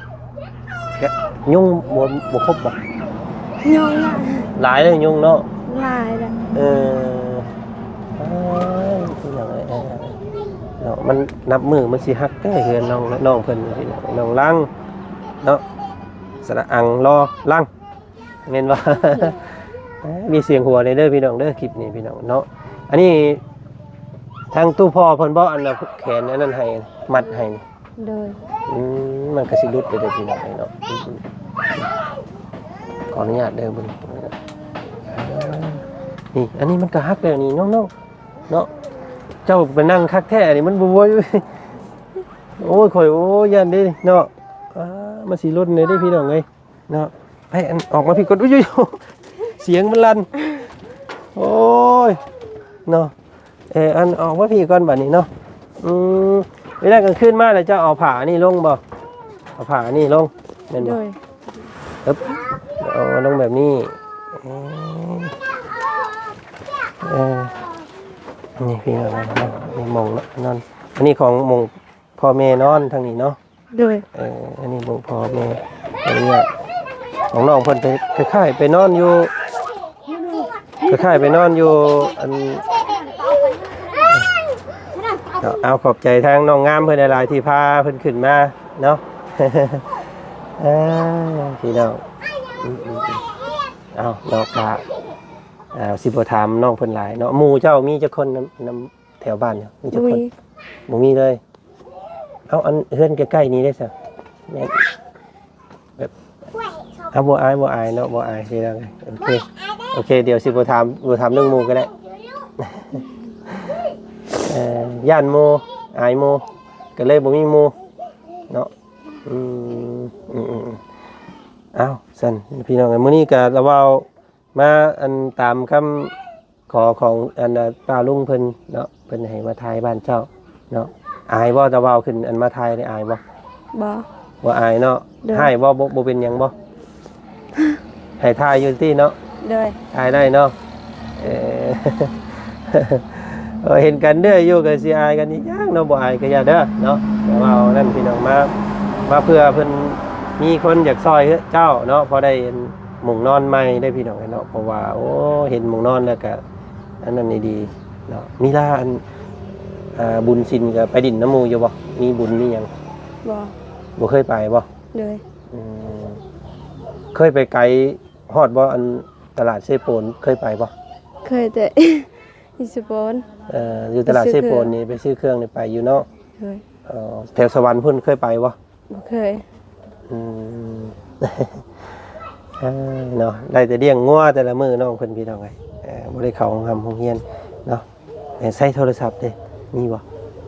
ກະຍຸງບໍ່ ບໍ່ຄົບບໍ່? ຍຸງນະ ຫຼາຍເລີຍຍຸງເນາະ. ຫຼາຍເລີຍ. ເອີ ອ້າຍ ພີ່ນ້ອງເອີຍ ເນາະ ມັນນັບມື້ມັນຊິຮັກແທ້ເຮືອນນ້ອງ ນ້ອງເພິ່ນ ພີ່ນ້ອງ ນ້ອງລັງເນາະ ສະຫຼະອັງ ລໍ ລັງ. ແມ່ນບໍ່? ໂດຍ. ມີສຽງຫົວແດ່ເດີພີ່ນ້ອງເດີ ຄລິບນີ້ພີ່ນ້ອງເນາະ. ອັນນີ້ທາງຕູ້ພໍ່ເພິ່ນບໍ່ ອັນນ່າ ແຂນອັນນັ້ນໃຫ້ ມັດໃຫ້? ໂດຍ. ອືມ ມັນກໍຊິຫຼຸດໄປເດີພີ່ນ້ອງເອີຍເນາະ. ອືມ ຂໍອະນຸຍາດເດີເບິ່ງ ນີ້ ອັນນີ້ມັນກໍຫັກແລ້ວນີ້ນ້ອງໆ ເນາະ. ເຈົ້າໄປນັ່ງຄັກແທ້ນີ້ ມັນບໍ່ ໂອ້ຍ ຂ້ອຍ ໂອ້ຍ ຢ້ານເດ້ເນາະ. ອ່າ ມັນຊິຫຼົ່ນເດ້ພີ່ນ້ອງເອີຍ. ເນາະ ໄປ ອັນ ອອກມາພີ້ກ່ອນ. ອຸ້ຍ ສຽງມັນລັ່ນ ໂອ້ຍ ເນາະ. ເອີ ອັນ ອອກມາພີ້ກ່ອນບັດນີ້ເນາະ. ອືມ ເວລາກາງຄືນມາແລ້ວເຈົ້າເອົາຜ້າອັນນີ້ລົງບໍ່? ເອົາຜ້າອັນນີ້ລົງແມ່ນບໍ່? ໂດຍ. ເອີບ ເອີ ເອົາລົງແບບນີ້ ເອີ ເອີ ນີ້ພີ່ນ້ອງເນາະ ນີ້ໝ່ອງນອນ ອັນນີ້ຂອງໝ່ອງພໍ່ແມ່ນອນທາງນີ້ເນາະ. ໂດຍ ເອີ ອັນນີ້ໝ່ອງພໍ່ແມ່ ອັນນີ້ຂອງນ້ອງເພິ່ນໄປ ຄ້າຍໆໄປນອນຢູ່ ຄ້າຍໆໄປນອນຢູ່ ອັນ ເອົາ ເອົາ ຂອບໃຈທາງນ້ອງງາມເພິ່ນຫຼາຍໆ ທີ່ພາເພິ່ນຂຶ້ນມາເນາະ ເອີ ພີ່ນ້ອງ ອືມໆໆ ເອົາ ເນາະ ກະ ເອົາ ຊິບໍ່ຖາມນ້ອງເພິ່ນຫຼາຍເນາະ. ໝູ່ເຈົ້າມີຈັກຄົນນຳ ນຳແຖວບ້ານເຈົ້າ ມີຈັກຄົນ? ບໍ່ມີ ບໍ່ມີເລີຍ. ເອົາ ອັນເຮືອນໃກ້ໆນີ້ເດ້ຊະ ແມ່ນແບບ ເອົາ ບໍ່ອາຍ ບໍ່ອາຍເນາະ ບໍ່ອາຍ ພີ່ນ້ອງເອີຍ. ໂອເຄ ໂອເຄ ດຽວຊິບໍ່ຖາມ ບໍ່ຖາມເລື່ອງໝູ່ກໍໄດ້ ເອີ ຢ້ານໝູ່ ອາຍໝູ່ ກໍເລີຍບໍ່ມີໝູ່ເນາະ. ອືມ ອືມໆໆ ເອົາ ຊັ້ນພີ່ນ້ອງເອີຍ ມື້ນີ້ກໍລະເວົ້າ ມາ ອັນ ຕາມຄຳຂໍຂອງ ອັນ ປ້າລຸງເພິ່ນເນາະ ເພິ່ນໃຫ້ມາຖ່າຍບ້ານເຈົ້າເນາະ. ອາຍບໍ່ ຕາວາວຂຶ້ນ ອັນ ມາຖ່າຍນີ້ ອາຍບໍ່? ບໍ່ ບໍ່ອາຍເນາະ. ໂດຍ ຮ້າຍບໍ່? ບໍ່ ບໍ່ເປັນຫຍັງບໍ່? ໃຫ້ຖ່າຍຢູ່ຕິເນາະ? ໂດຍ ຖ່າຍໄດ້ເນາະ. ເອີ ເອີ ເຫັນກັນເດີ້ຢູ່ ກໍຊິອາຍກັນອີຫຍັງເນາະ. ບໍ່ອາຍກໍຢ່າເດີ້ເນາະ. ແຕ່ວ່າເອົານັ້ນ ພີ່ນ້ອງ ມາ ມາເພື່ອເພິ່ນມີຄົນຢາກຊ່ອຍເຈົ້າເນາະ ພໍໄດ້ ໝ່ອງນອນໃໝ່ເດ້ພີ່ນ້ອງເອີຍເນາະ. ເພາະວ່າ ໂອ້ ເຫັນໝ່ອງນອນແລ້ວກະອັນນັ້ນດີເນາະ. ມີລາ ອັນ ອ່າ ບຸນສິນກະໄປດິນນຳໝູ່ຢູ່ບໍ່? ມີບຸນມີຫຍັງ? ບໍ່ ບໍ່ເຄີຍໄປບໍ່? ໂດຍ ອືມ ເຄີຍໄປໄກຮອດບໍ່? ອັນ ຕະຫຼາດເຊໂປນເຄີຍໄປບໍ່? ເຄີຍແຕ່ຢູ່ເຊໂປນ. ເອີ ຢູ່ຕະຫຼາດເຊໂປນນີ້ ໄປຊື້ເຄື່ອງນີ້ໄປຢູ່ເນາະ. ໂດຍ ເອີ ແຖວສະຫວັນພຸ້ນເຄີຍໄປບໍ່? ບໍ່ເຄີຍ. ອືມ ເອີ ເນາະ ໄດ້ແຕ່ລ້ຽງງົວແຕ່ລະມື້ນ້ອງເພິ່ນ ພີ່ນ້ອງເອີຍ. ເອີ ບໍ່ໄດ້ເຂົ້າໂຮງຮ່ຳໂຮງຮຽນເນາະ. ເອີ ໃຊ້ໂທລະສັບເດ້ ມີບໍ່?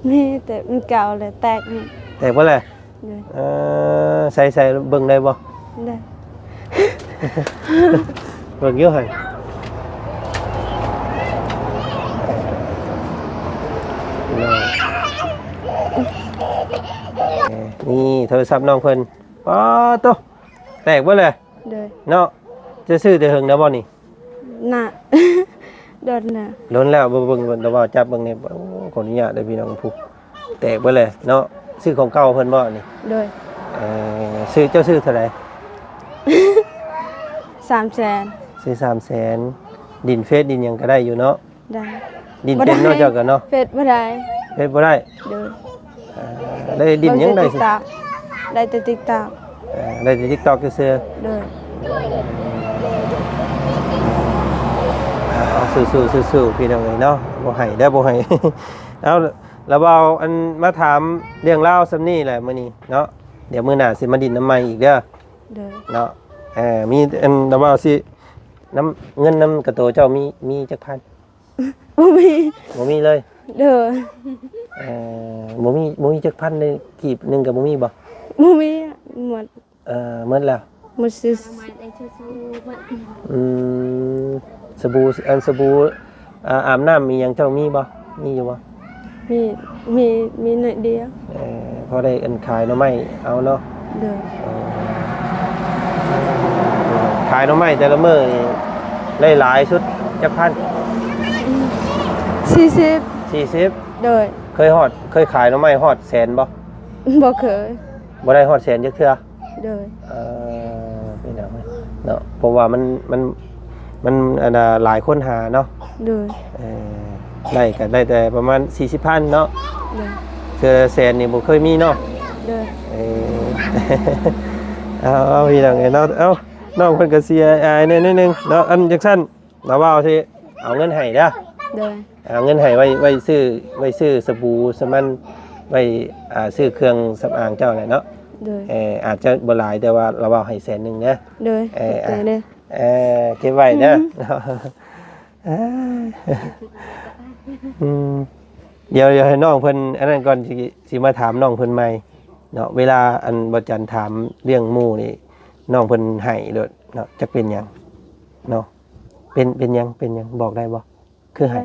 ມີ ແຕ່ມັນເກົ່າແລ້ວ ແຕກ. ແຕກເບິດແລ້ວ? ໂດຍ ເອີ ໃຊ້ ໃຊ້ເບິ່ງໄດ້ບໍ່? ໄດ້ ເບິ່ງຢູ່ຫັ້ນ. ເອີ ນີ້ໂທລະສັບນ້ອງເພິ່ນ. ປາໂຕ ແຕກເບິດເລີຍ. ໂດຍ ເນາະ. ຈະຊື້ແຕ່ເຫິງແລ້ວບໍ່ນີ້? ນະ ດົນນະ ດົນແລ້ວ. ເບິ່ງ ເບິ່ງ ເບິ່ງ ດຽວວ່າຈັບເບິ່ງນີ້. ໂອ້ ຂໍອະນຸຍາດເດີພີ່ນ້ອງ. ຜູ້ ແຕກເບິດເລີຍເນາະ. ຊື້ຂອງເກົ່າເພິ່ນບໍ່ນີ້? ໂດຍ ເອີ ຊື້ ເຈົ້າຊື້ເທົ່າໃດ? ສາມແສນ. ຊື້ສາມແສນ. ດິນເຟສດິນຫຍັງກໍໄດ້ຢູ່ເນາະ? ໄດ້. ດິນເປັນເນາະ ເຈົ້າກໍເນາະ. ເຟສບໍ່ໄດ້. ເຟສບໍ່ໄດ້. ໂດຍ ເອີ ໄດ້ດິນຫຍັງໄດ້? ໄດ້ແຕ່ຕິກຕອກ ໄດ້ແຕ່ຕິກຕອກ. ເອີ ໄດ້ແຕ່ຕິກຕອກຊື່ໆ. ໂດຍ ເອົາ ສູ້ໆ ສູ້ໆ ພີ່ນ້ອງເອີຍເນາະ. ບໍ່ໃຫ້ເດີ ບໍ່ໃຫ້. ເອົາ ລະເວົ້າ ອັນ ມາຖາມເລື່ອງລາວສ່ຳນີ້ແຫຼະມື້ນີ້ເນາະ. ດຽວມື້ໜ້າຊິມາດິນນຳໃໝ່ອີກເດີ. ໂດຍ ເນາະ. ເອີ ມີ ອັນ ລະເວົ້າຊິ ນຳ ເງິນນຳກະໂຕເຈົ້າມີ ມີຈັກພັນ? ບໍ່ມີ ບໍ່ມີເລີຍ. ໂດຍ ເອີ ບໍ່ມີ ບໍ່ມີຈັກພັນເລີຍ. ກີບໜຶ່ງກໍບໍ່ມີບໍ່? ບໍ່ມີ ໝົດ. ເອີ ໝົດແລ້ວ. ໝົດຊື່ ອືມ ສະບູ ອັນ ສະບູ ອາ ອາບນ້ຳອີຫຍັງເຈົ້າມີບໍ່? ມີຢູ່ບໍ່? ມີ ມີ ມີໜ້ອຍດຽວ. ເອີ ພໍໄດ້ ອັນ ຂາຍໜໍ່ໄມ້ເອົາເນາະ. ໂດຍ ເອີ ຂາຍໜໍ່ໄມ້ແຕ່ລະມື້ນີ້ ໄດ້ຫຼາຍສຸດຈັກພັນ? ສີ່ສິບ. ສີ່ສິບ. ໂດຍ ເຄີຍຮອດ ເຄີຍຂາຍໜໍ່ໄມ້ຮອດແສນບໍ່? ບໍ່ເຄີຍ. ບໍ່ໄດ້ຮອດແສນຈັກເທື່ອ. ໂດຍ ເອີ ພີ່ນ້ອງເນາະ ເພາະວ່າມັນ ມັນ ມັນ ອັນນ່າ ຫຼາຍຄົນຫາເນາະ. ໂດຍ ເອີ ໄດ້ກໍໄດ້ແຕ່ປະມານສີ່ສິບພັນເນາະ. ໂດຍ ເທື່ອແສນນີ້ບໍ່ເຄີຍມີເນາະ. ໂດຍ ເອີ ເອົາ ເອົາ ພີ່ນ້ອງເອີຍເນາະ. ເອົາ ນ້ອງເພິ່ນກໍຊິອາຍໆແດ່ໜ້ອຍໜຶ່ງເນາະ. ອັນ ຈັ່ງຊັ້ນ ລາວວ່າຊິເອົາເງິນໃຫ້ເດີ. ໂດຍ ເອົາເງິນໃຫ້ໄວ້ ໄວ້ຊື້ ໄວ້ຊື້ສະບູສະໝັນ ໄວ້ ອ່າ ຊື້ເຄື່ອງສຳອາງເຈົ້າແຫຼະເນາະ. ໂດຍ ເອີ ອາດຈະບໍ່ຫຼາຍ ແຕ່ວ່າລາວເວົ້າໃຫ້ແສນໜຶ່ງເດີ. ໂດຍ ເອີ ຂອບໃຈເດີ. ເອີ ເກັບໄວ້ເດີ. ອືມ ອືມ ດຽວ ດຽວໃຫ້ນ້ອງເພິ່ນອັນນັ້ນກ່ອນ ຊິ ຊິມາຖາມນ້ອງເພິ່ນໃໝ່ເນາະ. ເວລາ ອັນ ບໍ່ຈັນຖາມເລື່ອງໝູ່ນີ້ ນ້ອງເພິ່ນໄຫ້ໂລດເນາະ. ຈັກເປັນຫຍັງເນາະ? ເປັນ ເປັນຫຍັງ ເປັນຫຍັງ ບອກໄດ້ບໍ່? ຄືໄຫ້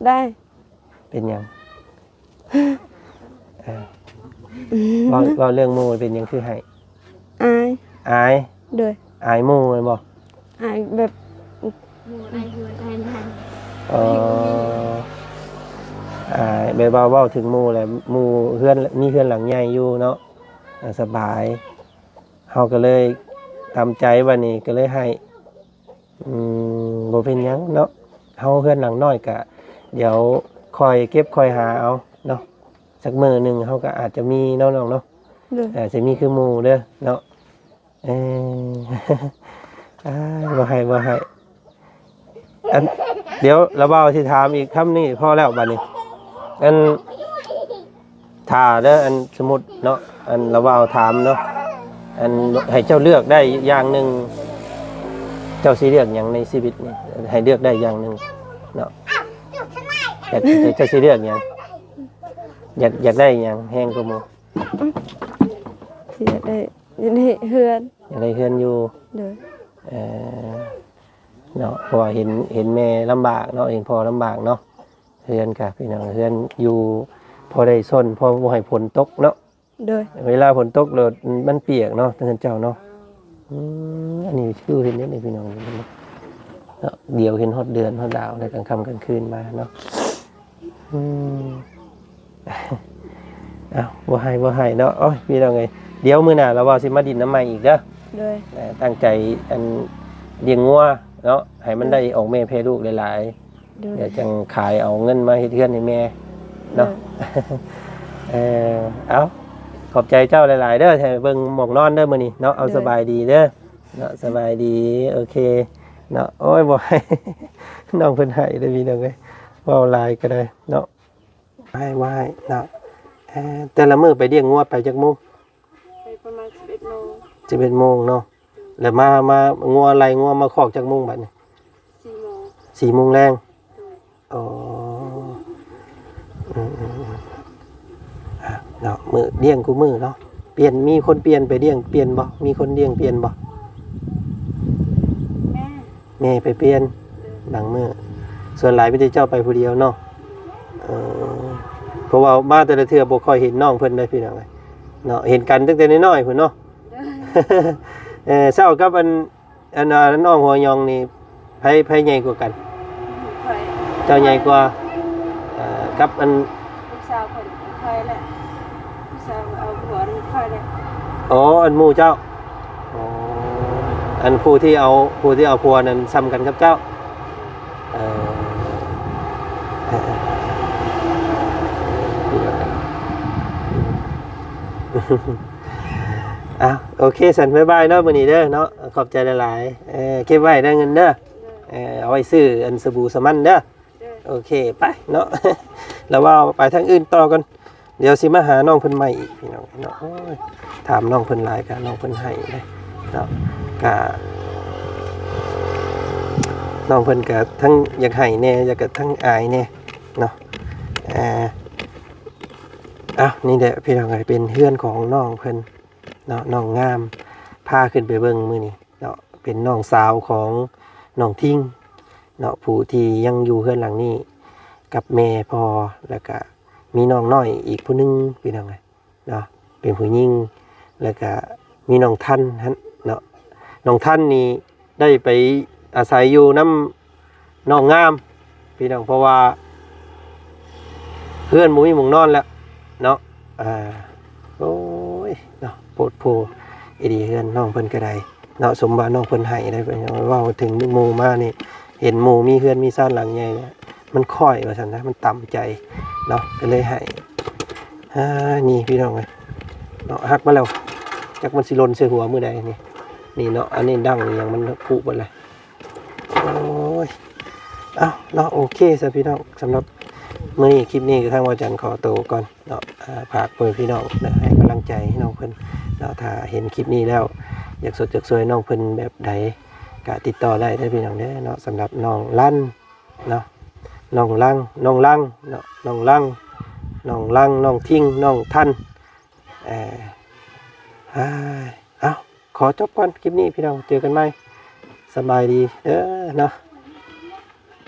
ໄດ້ ເປັນຫຍັງ? ເອີ ເວົ້າ ເວົ້າເລື່ອງໝູ່ ເປັນຫຍັງຄືໄຫ້? ອາຍ ອາຍ. ໂດຍ ອາຍໝູ່ແມ່ນບໍ່? ອາຍແບບ ໝູ່ໃນເຮືອນໃຫ້ນາງ ອໍ ອາຍ ແບບວ່າເວົ້າເຖິງໝູ່ແຫຼະ ໝູ່ເຮືອນ ມີເຮືອນຫຼັງໃຫຍ່ຢູ່ເນາະ ອ່າ ສະບາຍ ເຮົາກໍເລີຍຕາມໃຈ ບັດນີ້ກໍເລີຍໃຫ້ ອືມ ບໍ່ເປັນຫຍັງເນາະ ເຮົາເຮືອນຫຼັງນ້ອຍກະ ດຽວຄ່ອຍເກັບຄ່ອຍຫາເອົາເນາະ ຈັກມື້ໜຶ່ງເຮົາກໍອາດຈະມີເນາະນ້ອງເນາະ ໂດຍ ອາດຈະມີຄືໝູ່ເດີເນາະ ເອີ ອ້າຍ ບໍ່ໃຫ້ ບໍ່ໃຫ້ ອັນ ດຽວລະບ່າວຊິຖາມອີກຄຳນີ້ ພໍແລ້ວບັດນີ້ ອັນ ຖ້າເດີ ອັນ ສົມມຸດເນາະ ອັນລະບ່າວຖາມເນາະ ອັນ ໃຫ້ເຈົ້າເລືອກໄດ້ຢ່າງໜຶ່ງ ເຈົ້າຊິເລືອກຫຍັງໃນຊີວິດນີ້? ໃຫ້ເລືອກໄດ້ຢ່າງໜຶ່ງເນາະ ຢາກ ເຈົ້າຊິເລືອກຫຍັງ? ຢາກ ຢາກໄດ້ຫຍັງແຮງກວ່າໝູ່? ຊິຢາກໄດ້ ຢາກໄດ້ເຮືອນ ຢາກໄດ້ເຮືອນຢູ່ ໂດຍ ເອີ ເນາະ ເພາະວ່າເຫັນ ເຫັນແມ່ລຳບາກເນາະ ເຫັນພໍ່ລຳບາກເນາະ ເຮືອນກະ ພີ່ນ້ອງ ເຮືອນຢູ່ພໍໄດ້ຊົນ ພໍບໍ່ໃຫ້ຝົນຕົກເນາະ ໂດຍ ເວລາຝົນຕົກແລ້ວມັນປຽກເນາະ ເຮືອນເຈົ້າເນາະ ອືມ ອັນນີ້ຄືເຫັນເດ້ນີ້ ພີ່ນ້ອງ ເນາະ ດຽວເຫັນຮອດເດືອນຮອດດາວໃນກາງຄ່ຳກາງຄືນມາເນາະ ອືມ ເອົ້າ ບໍ່ໃຫ້ ບໍ່ໃຫ້ເນາະ ໂອ້ຍ ພີ່ນ້ອງເອີຍ ດຽວມື້ໜ້າລະວ່າຊິມາດິນນຳໃໝ່ອີກເດີ ໂດຍ ເອີ ຕັ້ງໃຈ ອັນ ລ້ຽງງົວເນາະ ໃຫ້ມັນ ໂດຍ ໄດ້ອອກແມ່ແຜ່ລູກຫຼາຍໆ ໂດຍ ດຽວຈັ່ງຂາຍເອົາເງິນມາເຮັດເຮືອນໃຫ້ແມ່ເນາະ ໂດຍ ເອີ ເອົ້າ ຂອບໃຈເຈົ້າຫຼາຍໆເດີ ທີ່ໃຫ້ເບິ່ງໝ່ອງນອນເດີມື້ນີ້ເນາະ ເອົາ ໂດຍ ສະບາຍດີເດີເນາະ ສະບາຍດີ ໂອເຄເນາະ ໂອ້ຍ ບໍ່ໃຫ້ ນ້ອງເພິ່ນໃຫ້ເດີ ພີ່ນ້ອງເອີຍ ເວົ້າຫຼາຍກໍໄດ້ເນາະ ບໍ່ໃຫ້ ບໍ່ໃຫ້ເນາະ ເອີ ແຕ່ລະມື້ໄປລ້ຽງງົວໄປຈັກໂມງ? ໄປປະມານສິບເອັດໂມງ ສິບເອັດໂມງເນາະ ແລ້ວມາ ມາງົວໄລ່ງົວມາຄອກຈັກໂມງບັດນີ້? ສີ່ໂມງ ສີ່ໂມງແລງ ໂດຍ ອໍ ອືມໆໆ ອ່າ ເນາະ ມື້ ລ້ຽງຄູ່ມື້ເນາະ ປ່ຽນ ມີຄົນປ່ຽນໄປລ້ຽງປ່ຽນບໍ່? ມີຄົນລ້ຽງປ່ຽນບໍ່? ແມ່ ແມ່ໄປປ່ຽນ ໂດຍ ບາງມື້ ສ່ວນຫຼາຍມີແຕ່ເຈົ້າໄປຜູ້ດຽວເນາະ ເອີ ເພາະວ່າມາແຕ່ລະເທື່ອບໍ່ຄ່ອຍເຫັນນ້ອງເພິ່ນເດ້ ພີ່ນ້ອງເອີຍ ເນາະ ເຫັນກັນຕັ້ງແຕ່ນ້ອຍໆພຸ້ນເນາະ ໂດຍ ເອີ ເຊົ້າກັບອັນ ອັນ ອັນນ້ອງຫົວຫຍອງນີ້ ໃຜ ໃຜໃຫຍ່ກວ່າກັນ? ຂ້ອຍ ເຈົ້າໃຫຍ່ກວ່າ ເອີ ກັບອັນ ລູກສາວຂ້ອຍ ຂ້ອຍແຫຼະ ລູກສາວເອົາຜົວນຳຂ້ອຍແຫຼະ ອໍ ອັນໝູ່ເຈົ້າ ອໍ ອັນຜູ້ທີ່ເອົາ ຜູ້ທີ່ເອົາຜົວນັ້ນສ່ຳກັນກັບເຈົ້າ ເອີ ເອີ ເອີ ເອີ ອ່ະ ໂອເຄ ຊັ້ນ ບາຍບາຍເນາະ ມື້ນີ້ເດີເນາະ ຂອບໃຈຫຼາຍໆ ເອີ ເກັບໄວ້ເດີເງິນເດີ ເອີ ເອົາໄວ້ຊື້ອັນສະບູສະໝັ້ນເດີ ໂອເຄ ໄປເນາະ ລະວ່າໄປທາງອື່ນຕໍ່ກ່ອນ ດຽວຊິມາຫານ້ອງເພິ່ນໃໝ່ອີກ ພີ່ນ້ອງເນາະ ໂອ້ຍ ຖາມນ້ອງເພິ່ນຫຼາຍກະນ້ອງເພິ່ນໃຫ້ເດ້ເນາະ ກະ ນ້ອງເພິ່ນກະທັງຢາກໃຫ້ແດ່ ແລ້ວກະທັງອາຍແດ່ເນາະ ເອີ ເອົ້າ ນີ້ແຫຼະ ພີ່ນ້ອງເອີຍ ເປັນເຮືອນຂອງນ້ອງເພິ່ນ ເນາະ ນ້ອງງາມ ພາຂຶ້ນໄປເບິ່ງມື້ນີ້ເນາະ ເປັນນ້ອງສາວຂອງນ້ອງທິງເນາະ ຜູ້ທີ່ຍັງຢູ່ເຮືອນຫຼັງນີ້ກັບແມ່ພໍ່ ແລ້ວກະມີນ້ອງນ້ອຍອີກຜູ້ໜຶ່ງ ພີ່ນ້ອງເອີຍເນາະ ເປັນຜູ້ຍິງ ແລ້ວກະມີນ້ອງທັນຫັ້ນເນາະ ນ້ອງທັນນີ້ ໄດ້ໄປອາໄສຢູ່ນຳນ້ອງງາມ ພີ່ນ້ອງ ເພາະວ່າເຮືອນບໍ່ມີໝ່ອງນອນແລ້ວເນາະ ອ່າ ໂອ້ຍເນາະ ໂພດໂພອີ່ຫຼີເຮືອນນ້ອງເພິ່ນກໍໄດ້ເນາະ ສົມວ່ານ້ອງເພິ່ນໃຫ້ໄດ້ ພີ່ນ້ອງ ເວົ້າເຖິງໝູ່ມານີ້ ເຫັນໝູ່ມີເຮືອນມີຊານຫຼັງໃຫຍ່ ມັນຄ້ອຍວ່າຊັ້ນນະ ມັນຕຳໃຈເນາະ ກໍເລີຍໃຫ້ ອ່າ ນີ້ພີ່ນ້ອງເອີຍເນາະ ຫັກມາແລ້ວ ຈັກມັນຊິຫຼົ່ນໃສ່ຫົວມື້ໃດນີ້ ນີ້ເນາະ ອັນນີ້ດັງອີ່ຫຍັງມັນຜຸເບິດແລ້ວ ໂອ້ຍ ເອົ້າເນາະ ໂອເຄຊະພີ່ນ້ອງ ສຳລັບມື້ນີ້ ຄລິບນີ້ກໍທາງວາຈັນຂໍໂຕກ່ອນເນາະ ອ່າ ຝາກພໍ່ແມ່ພີ່ນ້ອງເນາະ ໃຫ້ກຳລັງໃຈໃຫ້ນ້ອງເພິ່ນເນາະ ຖ້າເຫັນຄລິບນີ້ແລ້ວ ຢາກຊົດຢາກຊ່ວຍນ້ອງເພິ່ນແບບໃດ ກໍຕິດຕໍ່ໄດ້ເດີພີ່ນ້ອງເດີເນາະ ສຳລັບນ້ອງລັນ ເນາະ ນ້ອງລັງ ນ້ອງລັງເນາະ ນ້ອງລັງ ນ້ອງລັງ ນ້ອງທິງ ນ້ອງທັນ ເອີ ເອົ້າ ຂໍຈົບກ່ອນຄລິບນີ້ພີ່ນ້ອງ ເຈີກັນໃໝ່ ສະບາຍດີເດີເນາະ.